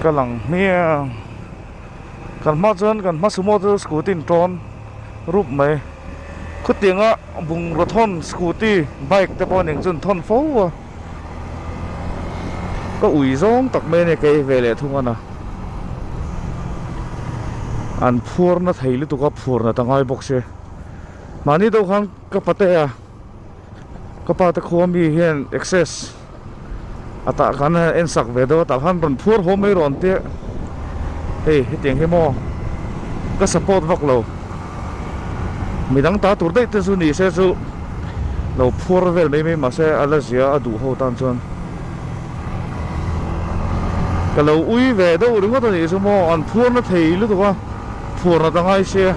Ka lang hmiang kan hma chuan kan hma sumo chu scooty in tawn rup mai khutianga bungraw thawn scooty bike te pawh ning chu an thawn fo a ka ui zawng tak mai a nia kei ve leh thung a na an phuar na thei lutuk a phuar nat a ngai bawk sia mahni deuh khan ka pate a ka pa te khua mi hian access a tah khan a en sak ve deuh a tah khan rawn phuar haw mai rawn tia hei hetiang hi maw ka support vak lo midang ta tur daih te chu ni se chu lo phuar vel mai mai mahse a la zia a duh ho tan chuan ka lo ui ve deuh ringawt a nih chu maw an phuar na thei lutuk a phuar nat a ngai sia.